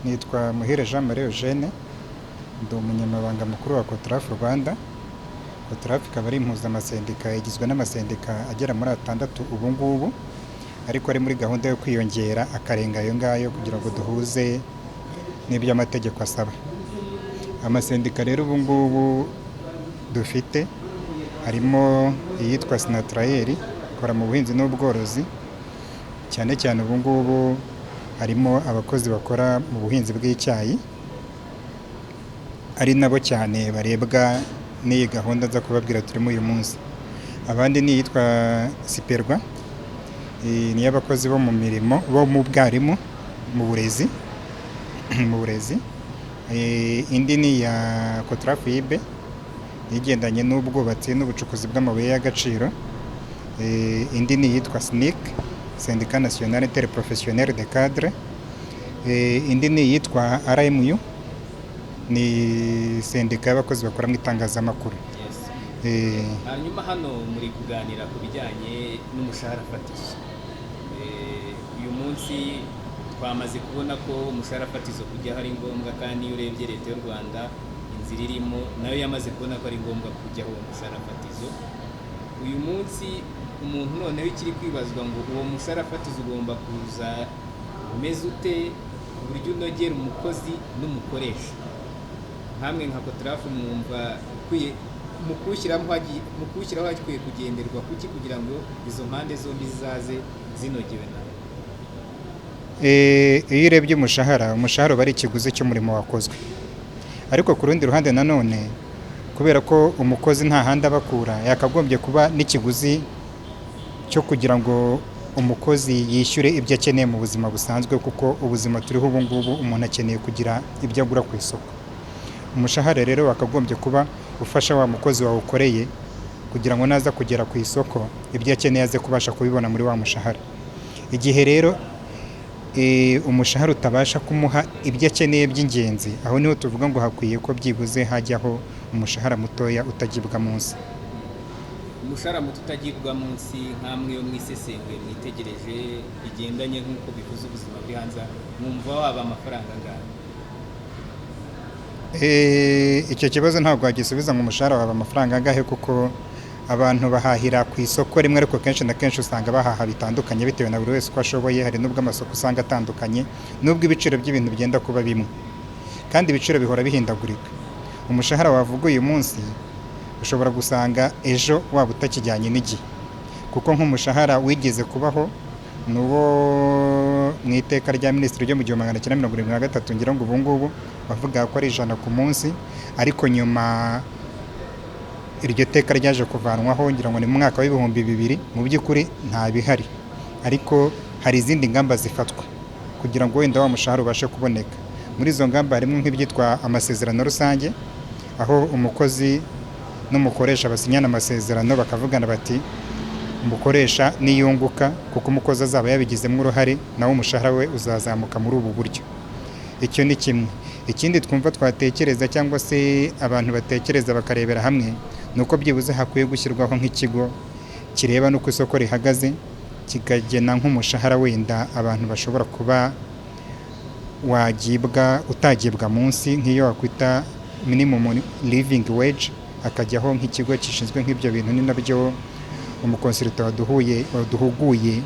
Nitwa Muhire Jean Marie Eugene, ndi umunyamabanga mukuru wa COTRAF Rwanda. COTRAF ikaba ari impuzamasendika igizwe n'amasendika agera muri atandatu ubu ngubu, ariko ari muri gahunda yo kwiyongera akarenga ayo ngayo kugira ngo duhuze n'ibyo amategeko asaba. Amasendika rero ubu ngubu dufite harimo iyitwa SINATRAER ikora mu buhinzi n'ubworozi, cyane cyane ubu ngubu harimo abakozi bakora mu buhinzi bw'icyayi, ari nabo cyane barebwa n'iyi gahunda nza kubabwira turimo uyu munsi. Abandi ni iyitwa SIPERWA, ni iy'abakozi bo mu mirimo bo mu bwarimu mu burezi mu burezi. Indi ni iya COTRAF UIBE igendanye n'ubwubatsi n'ubucukuzi bw'amabuye y'agaciro. Indi ni iyitwa SNIC, Syndicat National Interprofessionnel de Cadre. Indi ni iyitwa RMU, ni sendika y'abakozi bakora mu itangazamakuru. Hanyuma hano muri kuganira ku bijyanye n'umushahara fatizo. Uyu munsi twamaze kubona ko umushahara fatizo kujyaho ari ngombwa, kandi iyo urebye Leta y'u Rwanda inzira irimo nayo yamaze kubona ko ari ngombwa kujyaho uwo mushahara fatizo. Uyu munsi umuntu noneho ikiri kwibazwa ngo uwo mushahara fatizo ugomba kuza umeze ute ku buryo unogera umukozi n'umukoresha? Nkamwe nka COTRAF mwumva ukwiye mu kuwushyiraho hakwiye kugenderwa kuki kugira ngo izo mpande zombi zizaze zinogewe nawe? Iyo urebye umushahara, umushahara uba ari ikiguzi cy'umurimo wakozwe, ariko ku rundi ruhande nanone kubera ko umukozi nta handi abakura, yakagombye kuba n'ikiguzi cyo kugira ngo umukozi yishyure ibyo akeneye mu buzima busanzwe, kuko ubuzima turiho ubu ngubu umuntu akeneye kugira ibyo agura ku isoko. Umushahara rero wakagombye kuba ufasha wa mukozi wawukoreye kugira ngo naza kugera ku isoko ibyo akeneye aze kubasha kubibona muri wa mushahara. Igihe rero umushahara utabasha kumuha ibyo akeneye by'ingenzi, aho niho tuvuga ngo hakwiye ko byibuze hajyaho umushahara mutoya utagibwa munsi. Umushahara muto utagibwa munsi, nk'amwe yo mwisesenguye mwitegereje bigendanye nk'uko bivuze ubuzima buri hanze, mwumva waba amafaranga angahe? Icyo kibazo ntabwo wagisubiza ngo umushahara waba amafaranga angahe, kuko abantu bahahira ku isoko rimwe, ariko kenshi na kenshi usanga bahaha bitandukanye bitewe na buri wese uko ashoboye. Hari n'ubwo amasoko usanga atandukanye, n'ubwo ibiciro by'ibintu byenda kuba bimwe, kandi ibiciro bihora bihindagurika. Umushahara wavuga uyu munsi ushobora gusanga ejo waba utakijyanye n'igihe, kuko nk'umushahara wigeze kubaho ni uwo mu iteka rya minisitiri ryo mu 1973, ngira ngo ubu ngubu bavuga ko ari 100 ku munsi, ariko nyuma iryo teka ryaje kuvanwaho, ngira ngo ni mu mwaka w'2000. Mu by'ukuri nta bihari, ariko hari izindi ngamba zifatwa kugira ngo wenda wa mushahara ubashe kuboneka. Muri izo ngamba harimo nk'ibyitwa amasezerano rusange, aho umukozi n'umukoresha basinyana amasezerano bakavugana bati umukoresha niyunguka kuko umukozi azaba yabigizemo uruhare, nawe umushahara we uzazamuka muri ubu buryo. Icyo ni kimwe. Ikindi twumva twatekereza cyangwa se abantu batekereza bakarebera hamwe, ni uko byibuze hakwiye gushyirwaho nk'ikigo kireba n'uko isoko rihagaze, kikagena nk'umushahara wenda abantu bashobora kuba wagibwa utagibwa munsi, nk'iyo wakwita minimum living wage, hakajyaho nk'ikigo gishinzwe nk'ibyo bintu. Ni nabyo umuconsultant waduhuguye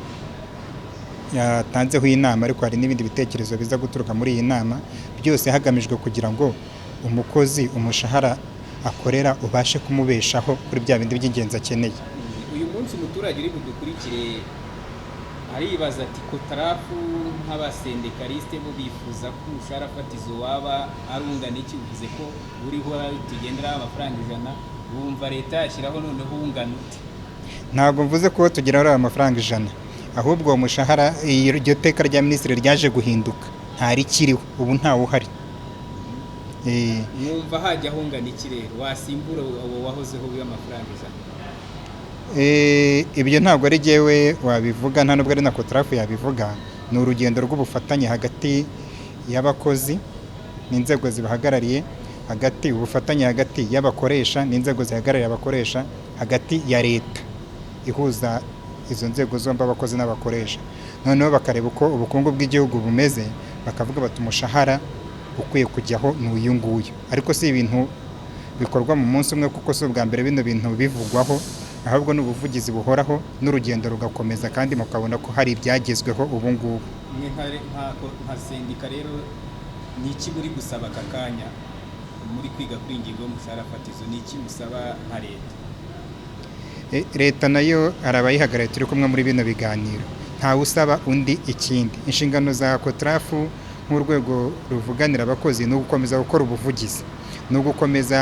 yatanzeho inama, ariko hari n'ibindi bitekerezo biza guturuka muri iyi nama, byose hagamijwe kugira ngo umukozi umushahara akorera ubashe kumubeshaho kuri bya bindi by'ingenzi akeneye. Uyu munsi umuturage uri budukurikire aribaza ati COTRAF nk'abasyndicaliste bo bifuza ko umushahara fatizo waba ari ungana iki? Uvuze ko uriho tugenderaho amafaranga 100, wumva leta yashyiraho noneho ungana ute? Ntabwo mvuze ko tugeraho ari amafaranga 100, ahubwo uwo mushahara, iryo teka rya minisitiri ryaje guhinduka, ntarikiriho ubu, ntawe uhari. Mwumva hajyaho ungana iki rero wasimbura uwo wahozeho w'amafaranga 100? Ibyo ntabwo ari jyewe wabivuga, nta nubwo ari na COTRAF yabivuga. Ni urugendo rw'ubufatanye hagati y'abakozi n'inzego zibahagarariye, hagati ubufatanye hagati y'abakoresha n'inzego zihagarariye abakoresha, hagati ya leta ihuza izo nzego zombi, abakozi n'abakoresha, noneho bakareba uko ubukungu bw'igihugu bumeze. bakavuga bati umushahara ukwiye kujyaho ni uyu nguyu. Ariko si ibintu bikorwa mu munsi umwe, kuko si ubwa mbere bino bintu bivugwaho, ahubwo ni ubuvugizi buhoraho n'urugendo rugakomeza, kandi mukabona ko hari ibyagezweho ubu ngubu. Mwe nka sendika rero, ni iki muri gusaba aka kanya muri kwiga kuri iyi ngingo y'umushahara fatizo? Ni iki musaba nka leta? Leta nayo hari abayihagarariye turi kumwe muri bino biganiro, ntawe usaba undi ikindi. Inshingano za COTRAF nk'urwego ruvuganira abakozi ni ugukomeza gukora ubuvugizi, ni ugukomeza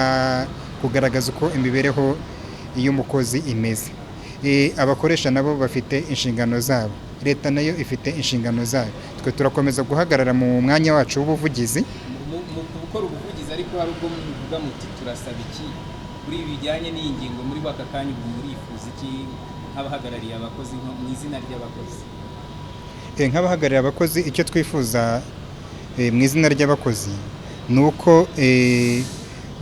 kugaragaza uko imibereho y'umukozi imeze. Abakoresha nabo bafite inshingano zabo, leta nayo ifite inshingano zayo. Twe turakomeza guhagarara mu mwanya wacu w'ubuvugizi. Mu gukora ubuvugizi, ariko hari ubwo muvuga muti turasaba iki kuri ibi bijyanye n'iyi ngingo muri aka kanya? Ubu murifuza iki nk'abahagarariye abakozi, nko mu izina ry'abakozi? Nk'abahagarariye abakozi, icyo twifuza mu izina ry'abakozi ni uko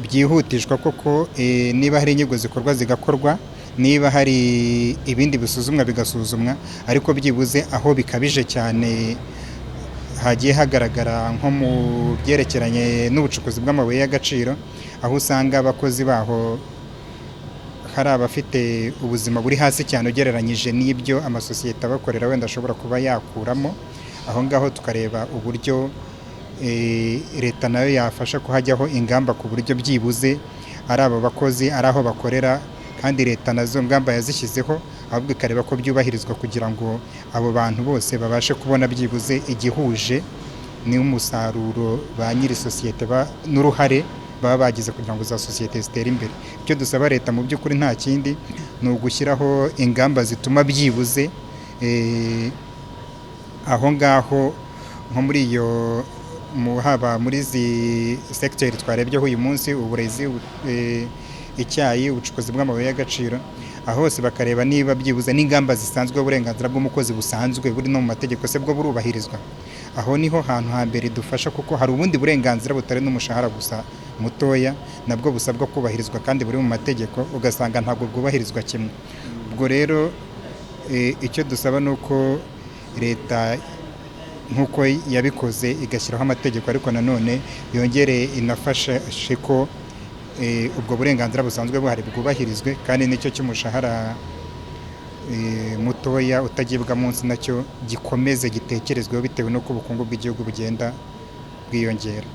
byihutishwa koko, niba hari inyigo zikorwa zigakorwa, niba hari ibindi bisuzumwa bigasuzumwa, ariko byibuze aho bikabije cyane hagiye hagaragara nko mu byerekeranye n'ubucukuzi bw'amabuye y'agaciro, aho usanga abakozi baho hari abafite ubuzima buri hasi cyane ugereranyije n'ibyo amasosiyete abakorera wenda ashobora kuba yakuramo. Aho ngaho tukareba uburyo leta nayo yafasha ko hajyaho ingamba ku buryo byibuze ari abo bakozi ari aho bakorera, kandi leta nazo ngamba yazishyizeho, ahubwo ikareba ko byubahirizwa kugira ngo abo bantu bose babashe kubona byibuze igihuje n'umusaruro ba nyiri sosiyete n'uruhare baba bagize kugira ngo za sosiyete zitere imbere. Icyo dusaba leta mu by'ukuri nta kindi, ni ugushyiraho ingamba zituma byibuze aho ngaho nko muri iyo haba muri izi segiteri twarebyeho uyu munsi, uburezi, icyayi, ubucukuzi bw'amabuye y'agaciro, aho hose bakareba niba byibuze n'ingamba zisanzwe, uburenganzira bw'umukozi busanzwe buri no mu mategeko se bwo burubahirizwa. Aho niho hantu hambere dufasha, kuko hari ubundi burenganzira butari n'umushahara gusa mutoya, nabwo busabwa kubahirizwa kandi buri mu mategeko, ugasanga ntabwo bwubahirizwa kimwe. Ubwo rero icyo dusaba ni uko leta nk'uko yabikoze igashyiraho amategeko, ariko nanone yongere inafashe ko ubwo burenganzira busanzwe buhari bwubahirizwe, kandi nicyo cy'umushahara mutoya utagibwa munsi nacyo gikomeze gitekerezweho bitewe n'uko ubukungu bw'igihugu bugenda bwiyongera.